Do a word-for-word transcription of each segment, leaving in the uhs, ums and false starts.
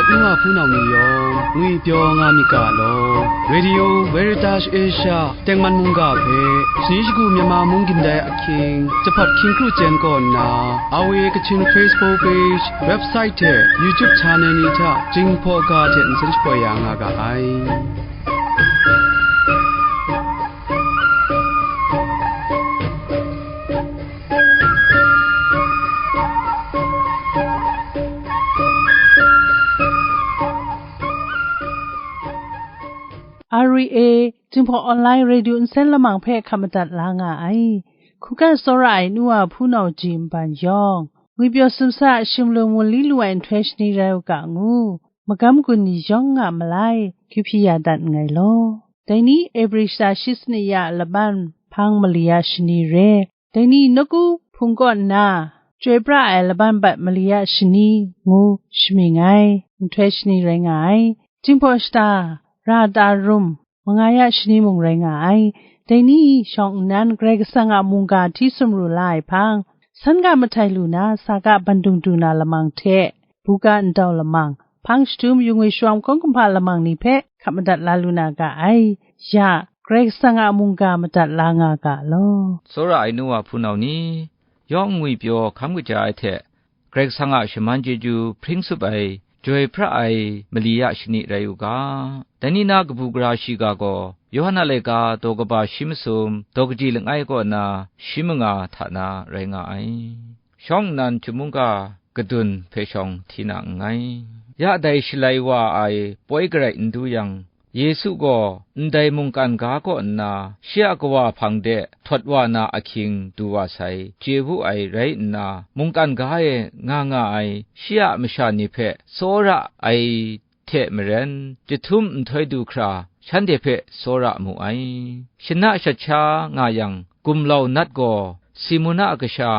N wa hpunau ni yawng ngwipyaw nga myit ga law, Radio Veritas Asia tengman mungga hpe, shani shagu Myanmar mung gindai ahkying, jahpat hkying kru chyen kaw nna, R V A Kachin Facebook page, website hte YouTube channel ni hta Jinghpaw ga hte nsen shapoi ya nga ga ai. R V A Jinghpaw Online Radio nsen lamang hpe hkap madat la nga ai. Hkungga tsawra ai nu wa hpunau ji nban yawng, ngwipyaw sumsa a shimlung mu li lu ai nhtoi shani rai u ga ngu, magam gun ni yawng nga malai, kyu hpyi ya dat nngai law. Dai ni Ebri shata shi sanit ya a laban hpang mali ya shani re, dai ni nawku hpung kaw nna, chyoi pra ai laban bat mali ya shani ngu shamying ai, nhtoi shani rai nga ai. Jinghpaw shata, ra ta rum, manga ya shani mung rai nga ai. Dai ni shawng nnan Karai Kasang a mungga hti sumru la ai hpang, san ga mahtai lu na, sa ga bandung du na lamang hte, buga ndau lamang, hpang jahtum yu ngwi shawm hkawng kumhpa lamang ni hpe hkap madat la lu na ga ai. Ya, Karai Kasang a mungga madat la nga ga law. Tsawra ai nu wa hpunau ni, yawng ngwipyaw hkam kaja ai hte, Karai Kasang a shaman chyeju hpring tsup ai, joi hpra ai mali ya shani rai u ga. Dai ni na kabu gara shiga gaw, Yawhan a laika daw kaba shi masum, daw kaji langai kaw na shi manga hta na rai nga ai. Shawng nnan chyum mungga kadun hpe shawng hti na nngai. Ya dai Shalai wa ai poi garai n du yang, Yesu gaw ndai mungkan ga kaw nna, shi a kawa hpang de htawt wa na ahkying du wa sai, chye wu ai rai nna, mungkan ga e nga nga ai shi a masha ni hpe tsawra ai hte maren, jahtum nhtoi du hkra shanhte hpe tsawra mu ai. Shana shat sha nga yang, gumlau Nat gaw Simuna a kasha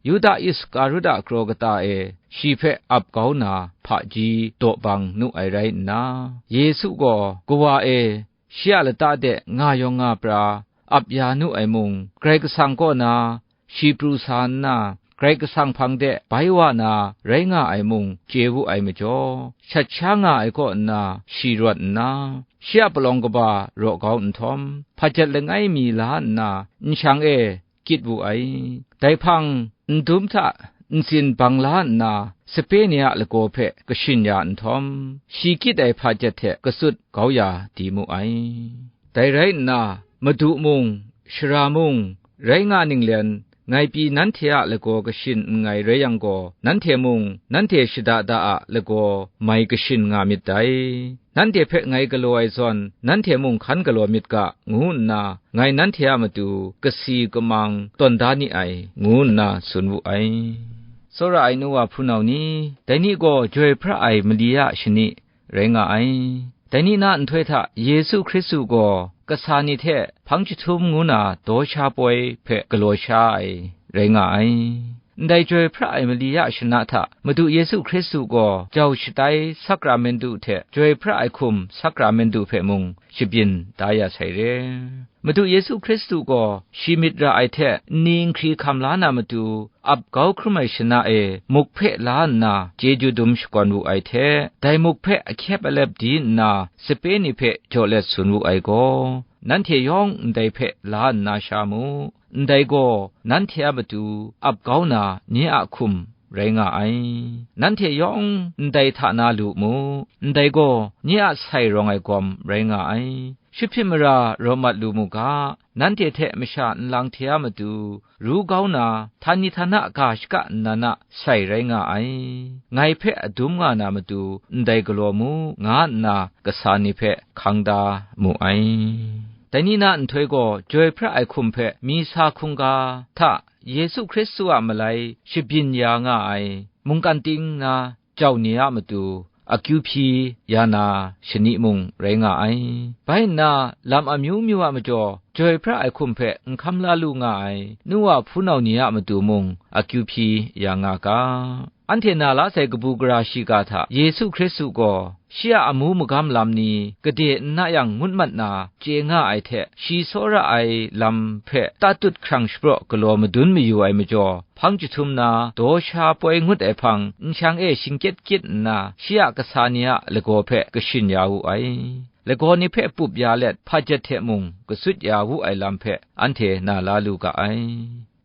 Yuda Iskaruta kraw kata e shi hpe ap kau na hpaji daw bang nu ai rai nna, Yesu gaw kawa e shi a lata de nga yawng nga pra ap ya nu ai mung, Karai Kasang kaw na shi pru sa nna, Karai Kasang hpang de bai wa na rai nga ai mung chye wu ai majaw, shat sha nga ai kaw nna shi rawt nna, shi a palawng kaba raw kau nhtawm, hpajet langai mi la nna nshang e gyit wu ai. Dai hpang ndum hta ntsin bang la nna, sape ni a lagaw hpe kashin ya nhtawm, shi gyit ai hpajet hte katsut kau ya di mu ai. Dai rai nna, Madu mung, Sara mung, rai nga ninglen, ngai pyi nanhte a lagaw kashin nngai rai yang gaw, nanhte mung, nanhte shada da a lagaw mai kashin nga myit dai. Nanhte hpe ngai galaw ai zawn, nanhte mung hkan galaw myit ga, ngu nna, ngai nanhte a matu kasi kamang tawn da ni ai, ngu nna tsun wu ai. Tsawra ai nu wa hpunau ni, dai ni gaw joi hpra ai mali a shani rai nga ai. Dai ni na nhtoi hta Yesu Hkristu gaw kasa ni hte hpang jahtum ngu na daw sha poi hpe galaw sha ai rai nga ai. Ndai joi hpra ai mali ya shana hta Madu Yesu Hkristu gaw jau shatai sakramentu hte joi hpra ai hkum sakramentu hpe mung shabyin da ya sai re. Madu Yesu Hkristu gaw shi myit ra ai hte nni nhkri hkam la na matu, ap kau hkrum ai shana e muk hpe la nna chyeju dum shakawn wu ai hte, dai muk hpe ahkyep alep di nna sape ni hpe jaw let tsun wu ai gaw, nanhte yawng ndai hpe la nna sha mu. Ndai gaw nanhte a matu ap kau na nye a hkum rai nga ai. Nanhte yawng ndai hta na lu mu. Ndai gaw nye a sai rawng ai gawm rai nga ai. Shahpyit mara rawt mat lu mu ga, nanhte hte masha nlang hte a matu, ru kau na, htani htana ga shaka nnan a sai rai nga ai. Ngai hpe adum nga na matu, ndai galaw mu, nga nna kasa ni hpe hkang da mu ai. Dai ni na nhtoi gaw, joi hpra ai hkum hpe mi sa hkungga hta Yesu Hkristu a malai shabyin ya nga ai mungkan ting na jau ni a matu, akyu hpyi ya na shani mung rai nga ai. Bai nna, lam amyu myu a majaw, joi hpra ai hkum hpe n hkam la lu nga ai nu wa hpunau ni a matu mung akyu hpyi ya nga ga. anhte na la sai kabu gara shiga hta Yesu Hkristu gaw shi a amu magam lam ni gade n na yang ngut mat na chye nga ai hte, shi tsawra ai lam hpe tatut hkrang shapraw galaw madun mayu ai majaw, hpang jahtum na daw sha poi ngut ai hpang nshang e shingkyet kyit nna, shi a kasa ni a lagaw hpe kashin ya wu ai. Lagaw ni hpe pup ya let, hpajet hte mung kasut ya wu ai lam hpe anhte na la lu ga ai.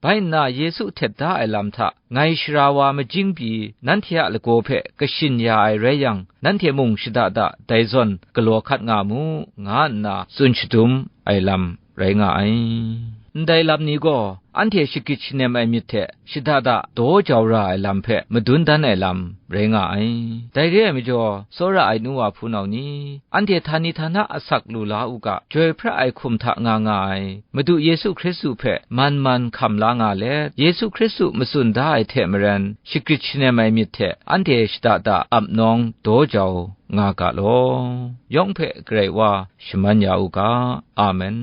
Bai nna, Yesu htet da ai lam hta ngai shara wa majing pyi, nanhte a lagaw hpe kashin ya ai rai yang, nanhte mung shada da dai zawn galaw hkat nga mu, nga nna tsun shadum ai lam rai nga ai. Ndai lam ni gaw, anhte shagrit shanem ai myit hte shada da daw jau ra ai lam hpe madun dan ai lam rai nga ai. Dai re ai majaw, tsawra ai nu wa hpunau ni, anhte htani htana asak lu la u ga, joi pra ai hkum hta nga nga ai Madu Yesu Hkristu hpe man man hkam la nga let, Yesu Hkristu matsun da ai hte maren, shagrit shanem ai myit hte anhte shada da ap nawng daw jau nga ga law, yawng hpe Karai Wa shaman ya u ga. Amen.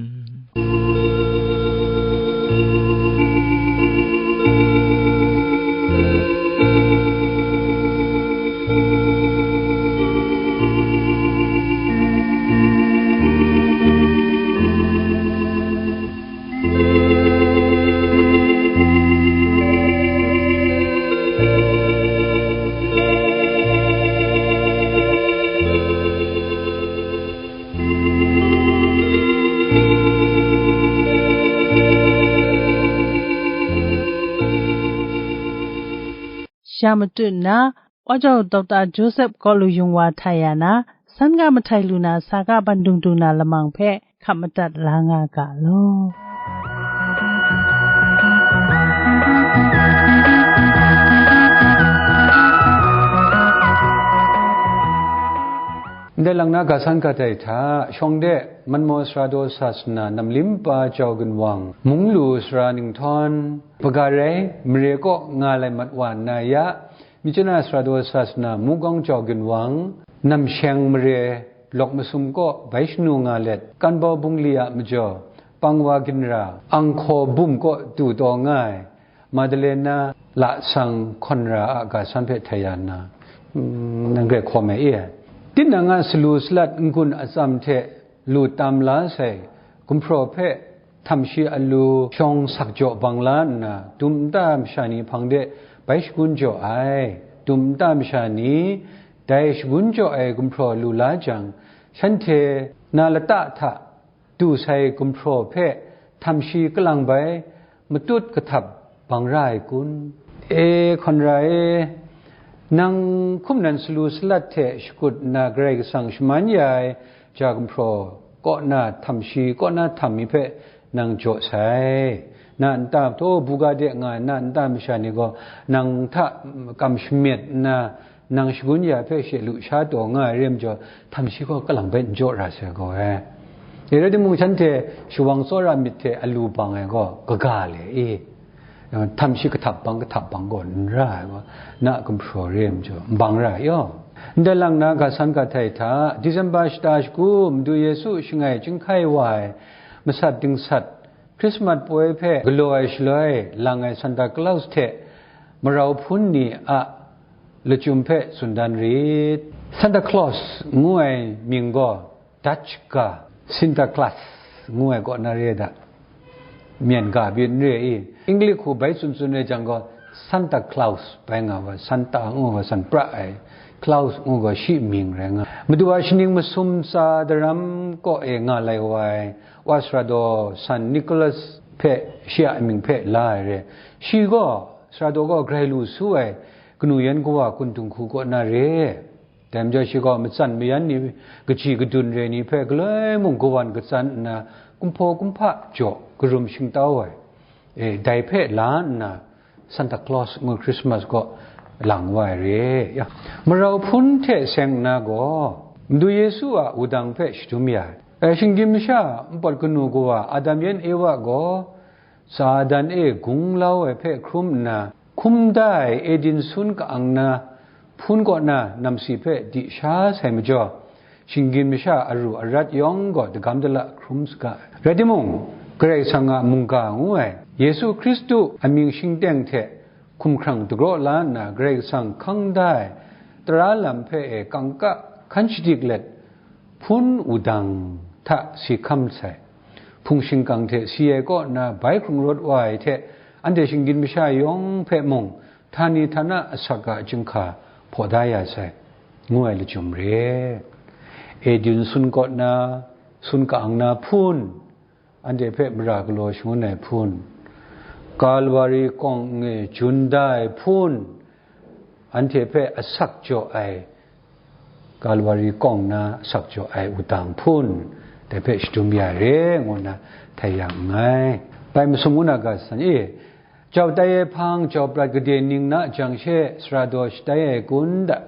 Sha matut nna, Wa jau Dokta Joseph kaw lu yung wa htai ya na, san ga mahtai lu na sa ga ban dung dung na lamang hpe hkap madat la nga ga law. Ndai lang na ga san ga dai hta, shawng de, Manmaw Sara daw sasana namlim pa jau ginwang, mung lu sara ninghtawng, hpaga rai, mare kaw nga lai mat wa nna ya, Myitkyina Sara daw sasana mungkawng jau ginwang, namsheng mare, lawk masum kaw bai shanu nga let, kanbau bungli a majaw, pangwa ginra, anghkaw bum kaw du taw nga ai, Madalena lasang hkawn ra a ga san hpe htai ya nna, mm, nang grai hkaw mai e. Tinang a salu salat n-gun atsam hte lu tam la sai gumhpraw hpe htam shi alu shawng sak jaw bang la nna, dum nta masha ni hpang de bai shagun jaw ai. Dum nta masha ni dai shagun jaw ai gumhpraw lu la jang, shanhte na lata hta du sai gumhpraw hpe htam shi kalang bai matut kahtap bang ra ai kun? E, hkawn ra e, nang hkum nan salu salat hte shakut nna Karai Kasang shaman ya ai ja gumhpraw kaw na htam shi kaw na htam mi hpe nang jaw sai. Na nta htaw buga de nga ai na nta masha ni gaw nang hta kam shamyet nna, nang shagun ya hpe she lu sha taw nga ai re majaw, htam shi gaw kalang bai n jaw ra sai gaw ai. E rai timung, shanhte shawang tsawra myit hte alu bang ai gaw kaga le i? Htam shi kahtap bang, kahtap bang gaw n ra ai gaw, na a gumhpraw re ai majaw, n bang ra ai yaw. Ndai lang na ga san ga htai hta, December shata shagu, Madu Yesu shangai chyinghkai wa ai masat dingsat, Christmas poi hpe galaw ai shaloi lang ai Santa Claus hte marau hpun ni a lachyum hpe tsun dan rit. Santa Claus ngu ai mying gaw Dutch ga, Sinterklaas ngu ai kaw na re da, myen ga byin n re i? English hku bai tsun tsun re jang gaw, Santa Claus bai nga wa, Santa ngu ga san pra ai, Claus ngu ga shi mying rai nga. Madu wa shaning masum tsa daram kaw e nga lai wa ai, wa sara daw San Nicholas hpe shi a mying hpe la ai re. Shi gaw, sara daw gaw grai lu su ai kanu yan kawa kun dinghku kaw na re. Dai majaw shi gaw matsan mayan ni, kaji kadun re ni hpe galoi mung kawan katsan nna, kumhpaw kumhpa jaw karum shingtau ai, e, dai hpe la nna, Santa Claus ngu Christmas gaw lang wa ai re. Ya, marau hpun hte seng nna gaw, Madu Yesu a wudang hpe shadum ya ai. E, shinggyim masha npawt kanu kawa Adam yan Ewa gaw, Satan e gunglau ai hpe hkrum nna, hkum da ai Eden sun ka-ang na hpun kaw na namsi hpe di sha sai majaw, shinggyim masha aru arat yawng gaw dagam dala hkrum saga ai. Rai timung, Karai Kasang a mungga ngu ai Yesu Hkristu amying shingteng hte hkumhkrang dagraw la nna, Karai Kasang hkang da ai tara lam hpe e kangka hkan shadik let, hpun wudang hta si hkam sai. Hpung shingkang hte si ai kaw nna bai hkrung rawt wa ai hte, anhte shinggyim masha yawng hpe mung, htani htana asak a chyinghka hpaw da ya sai, ngu ai lachyum re. Edun sun kaw na, sun ka-ang na hpun, anhte hpe mara galaw shangun ai hpun, Kalwari kawng e jun da ai hpun, anhte hpe asak jaw ai, Kalwari kawng na asak jaw ai wudang hpun, dai hpe shadum ya re, ngu nna htai ya nngai. Bai masum ngu na ga san e, jau tai ai hpang, jau prat gade ning na jang she, sara daw shatai ai kun da?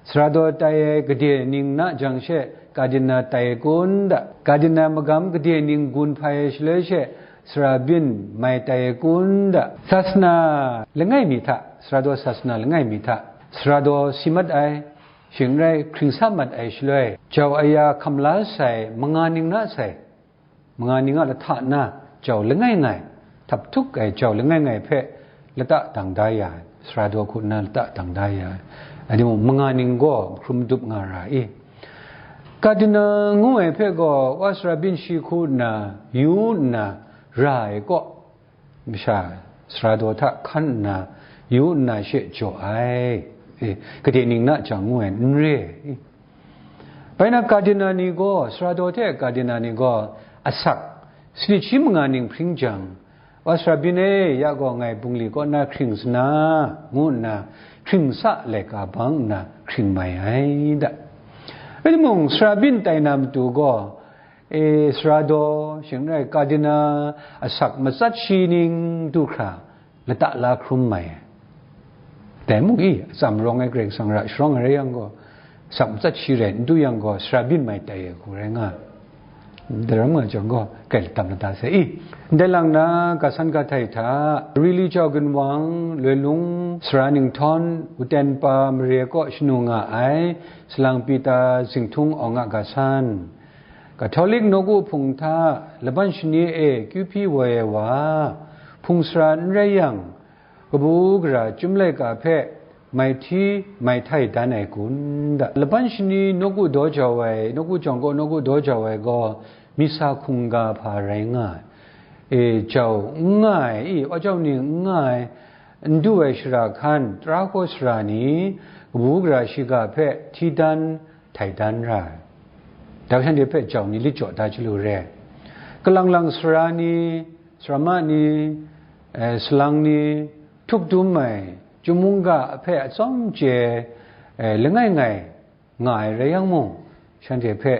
Sara daw tai ai gade ning na jang she, kadina tai ai kun da? Kadina magam gade ning gun hpai ai shaloi she, sara byin mai tai ai kun da? Sasana langai mi hta, sara daw sasana langai mi hta, sara daw si mat ai, shing n rai hkring sa mat ai shaloi, jau aya hkam la sai, manga ning na sai, manga ning a lahta na jau langai ngai, htap htuk ai jau langai ngai hpe lata dang da ya ai, sara daw hku nna lata dang da ya ai. Rai timung, manga ning gaw hkrum dup nga ra i? Kadina ngu ai hpe gaw, wa sara byin shi hku nna, yu nna ra ai kaw, masha sara daw hta hkan nna, yu nna she jaw ai. E, gade ning na jang ngu ai n re ai. Bai na, kadina ni gaw, sara daw hte kadina ni gaw, asak, sanit shi manga ning hpring jang, wa sara byin e, ya gaw ngai bungli kaw na hkring sana, ngu nna hkring sa laika bang nna hkring mai ai da. Rai timung, sara byin tai na matu gaw, e, sara daw, shing n rai, kadina asak matsat shi ning du hkra lata la hkrum mai ai. Dai mung i, atsam rawng ai Karai Kasang ra sharawng ai rai yang gaw, asak matsat shi rai n du yang gaw, sara byin mai tai ai hku rai nga ai. Daram nga jang gaw, kai latam lata sai i. Ndai lang na, ga san ga htai hta, Rili Jau Ginwang, Loi Lung, Sara Ninghtawng, Wuten Pa Mare kaw shanu nga ai, Salang Pita Zinghtung Awng a ga san. Catholic nawku hpung hta laban shani e kyu hpyi woi ai wa, hpung sara n rai yang, kabu gara chyum laika hpe mai hti mai htai dan ai kun da? Laban shani nawku daw jau ai, nawku jawng kaw nawku daw jau ai gaw, misa hkungga hpa rai nga ai. E, jau n nga ai, i, wa jau ni n nga ai, n du ai shara hkan, tara hkaw sara ni, kabu gara shiga hpe hti dan, htai dan ra ai. Dai shanhte hpe jau ni lit jaw da chyalu re ai. Kalang lang sara ni, sarama ni, eh, salang ni, htuk dum ai, chyum mungga hpe atsawm chye, eh, langai ngai nga ai rai yang mung, shanhte hpe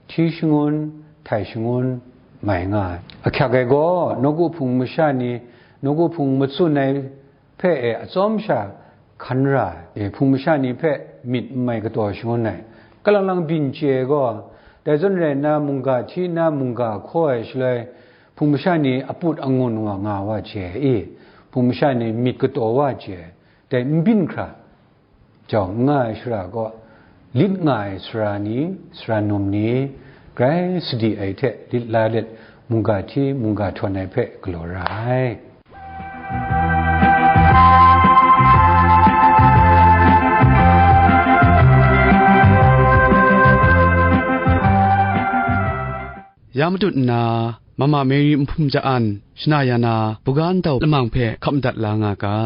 hti shangun, htai shangun mai nga ai. Ahkyak ai gaw, nawku hpung masha ni, nawku hpung matsun ai hpe e atsawm sha hkan ra ai, e, hpung masha ni hpe myit n mai kataw shangun ai. Kalang lang byin chye ai gaw, dai zawn rai nna, mungga hti nna mungga hkaw ai shaloi, hpung masha ni aput angun wa nga wa chye ai i? Hpung masha ni myit kataw wa chye ai. Dai n byin hkra jau n nga ai shara gaw, lit nga ai sara ni, sara num ni, grai sadi ai hte lit la let, mungga hti mungga htawn ai hpe galaw ra ai. Ya matut nna, Mama Mary Nhpum Ja-an, shana ya na, buga ntau lamang hpe hkap madat la nga ga.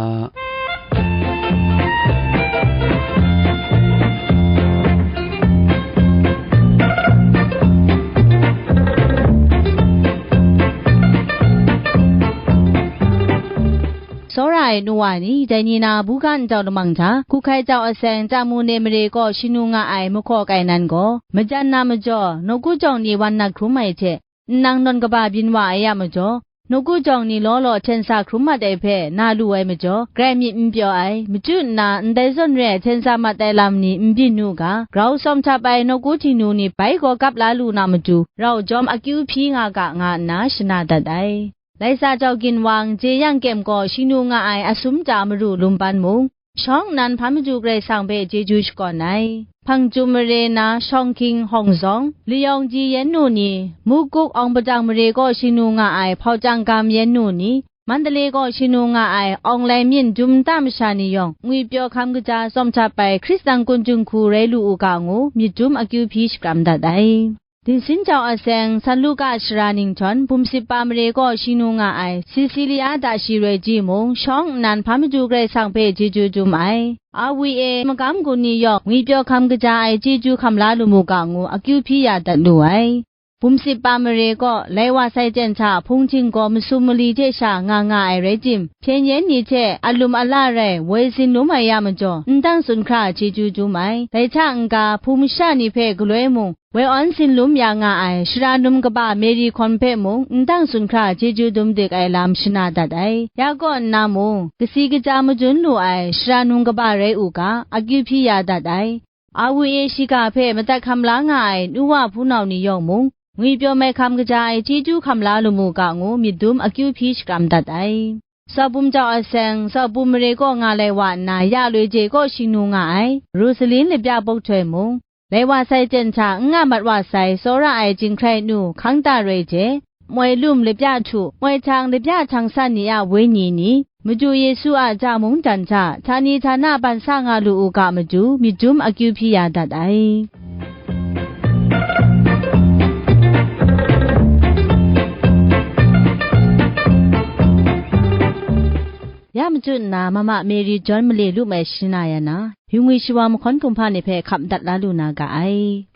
Tsawra ai nu wa ni, dai ni na buga ntau lamang hta, hku hkai jau aseng, Tamu ne mare kaw shanu nga ai mahkaw kai nan gaw, majan na majaw, nawku jawng ni wan nat hkrum ai hte, nnang nawn kaba byin wa ai a majaw, nawku jawng ni law law hten sa hkrum mat ai hpe na lu ai majaw, grai myit n pyaw ai, machyu nna ndai zawn re ai hten sa mat ai lam ni n byin nu ga, grau tsawm htap ai nawku Htingnu ni bai gaw kap la lu na matu, rau jawm akyu hpyi nga ga, nga nna shana dat ai. Laisa Jau Ginwang, Jeyang Kyem gaw shingnu nga ai asum ta maru lum ban mung, shawng nnan hpa maju Karai Kasang hpe chyeju shakawn ai. Hpang Chyum mare na Shawng Hking Hawng Zawng, Layawng Ji Yen Nu ni, Mukuk Awng Padang mare kaw shingnu nga ai Hpau Chyang Gam Yen Nu ni, Mandalay kaw shanu nga ai Aung Lai Myin dum nta masha ni yawng, ngwipyaw hkam kaja tsawm htap ai Hkristan kun jung hku rai lu u ga ngu, myit dum akyu hpyi shakram dat ai. Dinsin jau a seng, San Luka shara ninghtawm, bum sip pa mare kaw shanu nga ai, Sisilia da shi roi ji mung, shawng nnan hpa madu Karai Kasang hpe chyeju dum ai. A wi e, magam gun ni yawng, ngwipyaw hkam kaja ai chyeju hkam la lu mu ga ngu, akyu hpyi ya dat lu ai. Bum sip pa mare kaw, lai wa sai chyen hta, hpung htinggaw masum mali hte sha nga nga ai rai tim, hpyen yen ni hte alum ala rai, woi tsin lum ai ya majaw, n dang tsun hkra chyeju dum ai. Dai hta n-ga, hpung masha ni hpe galoi mung, woi awn tsin lum ya nga ai, shara num kaba Mary Hkawn hpe mung, n dang tsun hkra chyeju dum dik ai lam shana dat ai. Ya kaw nna mung, kasi kaja madun lu ai, shara num kaba rai u ga, akyu hpyi ya dat ai. A wi e shiga hpe madat hkam la nga ai nu wa hpunau ni yawng mung, ngwipyaw mai hkam kaja ai chyeju hkam la lu mu ga ngu, myit dum akyu hpyi shakram dat ai. Tsawbum jau a seng, tsawbum mare kaw nga lai wa nna, ya loi je kaw shingnu nga ai, Rosalin labya bawk htoi mung, lai wa sai chyen hta n nga mat wa sai, tsawra ai jinghkrai nu, hkang da roi je, moi lum labya htu, moi htang labya htang san ni a wenyi ni, Madu Yesu a ja mungdan hta, htani htana ban sa nga lu u ga matu, myit dum akyu hpyi ya dat ai. Ya machyu nna, mama Mary John male lu mai shana ya na, yu ngwi shawa mahkawn kumhpa ni hpe hkap dat la lu na ga ai.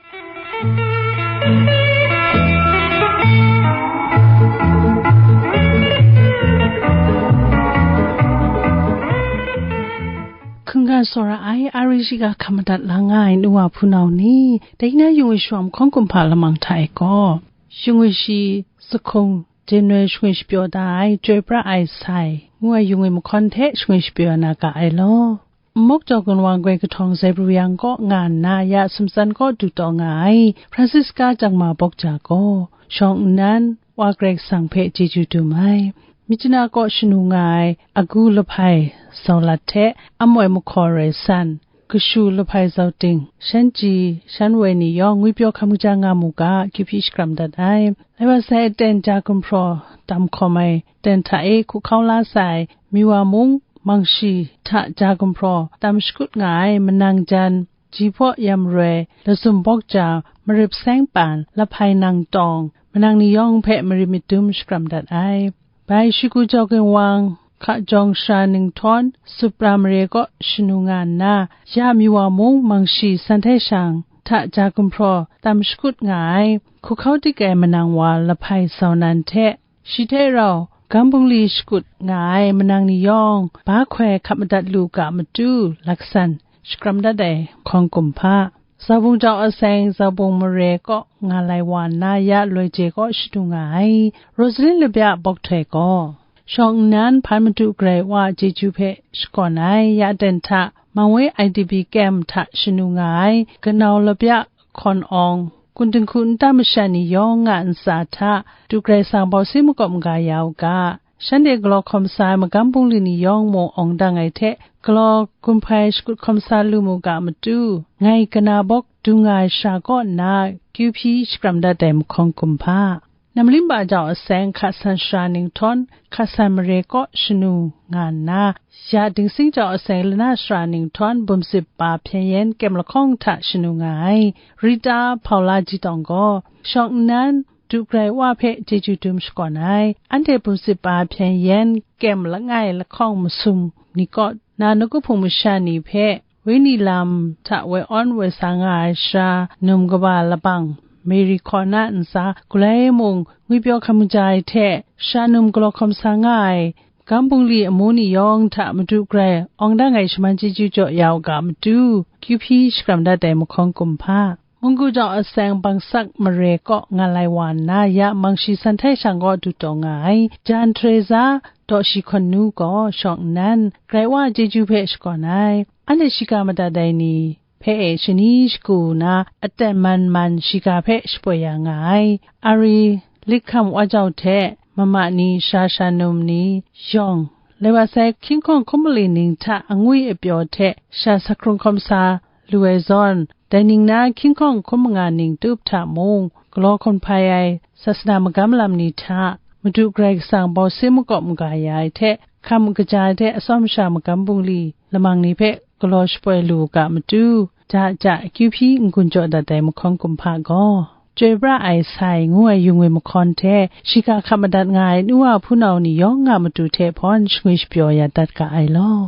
Hkungga tsawra ai, ari shiga hkam madat la nga ai nu wa hpunau ni, dai na yu ngwi shawa mahkawn kumhpa lamang hta e gaw, yu ngwi shi sahkung, January shingwi shapyaw da ai, Chyoi pra ai sai, ngu ai yu ngwi mahkawn hte shingwi shapyaw na ga ai law. Nmawk Jaw Gun Wang Gwi Kahtawng Zebru Yang kaw nga nna, ya sumtsan kaw du taw nga ai, Francisca Jangma Bawk Ja gaw, shawng nnan, Wa Karai Kasang hpe chyeju dum ai. Myitkyina kaw shanu nga ai, agu lahpai zau lat hte, amoi mahkaw rai san, kashu lahpai zau ting, shan ji, shan woi ni yawng ngwipyaw hkam kaja nga mu ga, akyu hpyi shakram dat ai. Lai wa sai aten ja gumhpraw tam hkawm ai, ten hta e hku hkau la sai, Miwa mung, Mangshi hta ja gumhpraw tam shakut nga ai, manang jan, Jihpaw Yamroi, Lazum Bawk Ja, Marip Seng Pan, Lahpai Nang Tawng, manang ni yawng hpe marit myit dum shakram dat ai. Bai Shigu Jaw Gun Wang, Hka Jawng Shara Ninghtawm, Supra mare kaw shanu nga nna, ya Miwa mung Mangshi San Htai Shang hta ja gumhpraw tam shakut nga ai, hku hkau dik ai manang wa Lahpai Zau Nan hte, shi hte rau gam bungli shakut nga ai manang ni yawng, ba hkoi hkap madat lu ga matu, laksan shakram dat ai hkawng kumhpa. Zaubung jau a seng, Zaubung mare kaw nga lai wa nna, ya loi je kaw shadu nga ai, Rosalin Labya Bawk Htoi gaw, shawng nnan hpan Madu Karai Wa a chyeju hpe shakawn ai, ya ten hta, Mangwoi I D P kem hta shanu nga ai, Kanau Labya Hkawn Awng, Kun Dinghku nta masha ni yawng a ntsa hta, Madu Karai Kasang bawsi makawp maga ya u ga, shanhte galaw hkawm sa ai magam bungli ni yawng mung awng dang ai hte, galaw gun hpai shakut hkawm sa lu mu ga matu, ngai kana bawk du nga ai shara kaw nna, kyu hpyi shakram dat ai mahkawng kumhpa. Namlim ba jau a seng, Hka San Shara Ninghtawm, Hka San mare kaw shanu nga nna, ya Dingsing jau a seng, Lana Shara Ninghtawm, Bumsip Pa Hpyen Yen kem lahkawng hta shanu nga ai, Rita Hpaula Jitawng gaw, shawng nnan, Madu Karai Wa hpe chyeju dum shakawn ai, anhte Bumsip Pa Hpyen Yen kem langai lahkawng masum ni kaw, na nawku hpung masha ni hpe, Wenyi lam hta woi awn woi sa nga ai shara num kaba labang, Mary Hkawn a ntsa, galai mung ngwipyaw hkam kaja ai hte, shara num galaw hkawm sa nga ai, gam bungli amu ni yawng hta Madu Karai awng dang ai shaman chyeju jaw ya u ga matu, kyu hpyi shakram dat ai mahkawng kumhpa. Munggu jau a seng, Bangsak mare kaw nga lai wa nna, ya Mangshi San Htai Shang kaw du taw nga ai, Jan Teresa Daw Shi Hkawn Nu gaw shawng nnan, Karai Wa a chyeju hpe shakawn ai, anhte shiga madat ai ni hpe e shani shagu na, aten man man shiga hpe shapoi ya nga ai, Ari Likham Wa Jau hte, mama ni, shara sha num ni yawng, lai wa sai hkying hkawng hkum mali ning hta angwi apyaw hte sha sakrung hkawm sa lu ai zawn, dai ning na hkying hkawng hkum manga ning tup hta mung, galaw hkun hpai ai sasana magam lam ni hta, Madu Karai Kasang bawse makawp maga ya ai hte, hkam kaja ai hte atsawm sha magam bungli lamang ni hpe galaw shapoi lu u ga matu, ja ja akyu hpyi n-gun jaw dat ai mahkawn kumhpa gaw, Chyoi pra ai sai ngu ai yung e mahkawn hte, shiga hkap madat nga ai nu wa hpunau ni yawng a matu hte hpawn shangwi shapyaw ya dat ga ai law.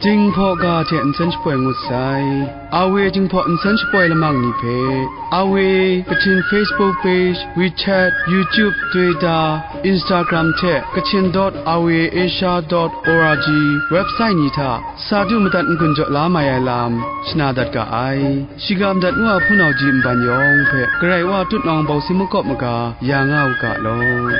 Jinghpaw ga hte nsen shapoi ngut sai. Awe Jinghpaw nsen shapoi lamang ni hpe, Awe Kachin Facebook page, WeChat, YouTube, Twitter, Instagram hte Kachin dot awe asia dot org website ni hta sa du madat n-gun jaw la mai ai lam shana dat ga ai. Shiga madat ngu a hpunau ji nban yawng hpe Karai Wa tutnawng bawsi makawp maga ya nga u ga law.